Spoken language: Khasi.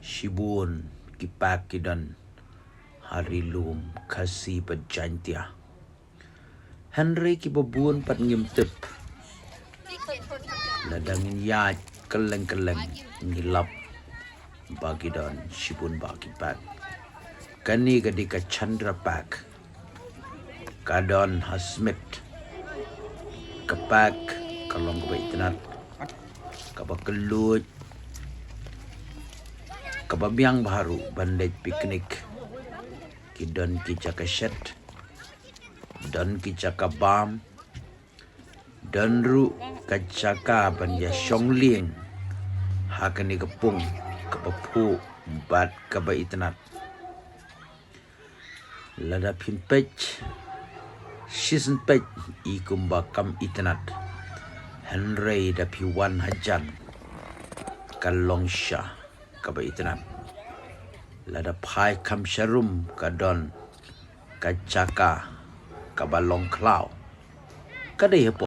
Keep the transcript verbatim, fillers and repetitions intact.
Shibun ki pack ki don ha ri lum Khasi bad Jaintia. Hynrei kiba bun pat ngim tip. Lada ngin ïaid kylleng kylleng ngi lap ba ki don shibun bah ki pack. Kane ka dei ka Chandra pack. Ka don ha Smit. Ka pack ka long kaba itynnad, kaba kylluid, kaba biang bha ruh ban leit picnic. Ki don ki jaka shet, don ki jaka bam, don ruh ka jaka ban ïa shong lieng ha kane ka pung kaba phuh bad kaba itynnad. Lada phin peit, shisien peit i kumba kam itynnad. Hynrei da phi wan hajan, ka long sha kaba itynnad. Lada phai kham sharum ka don ka jaka kaba long khlaw. Ka dei ha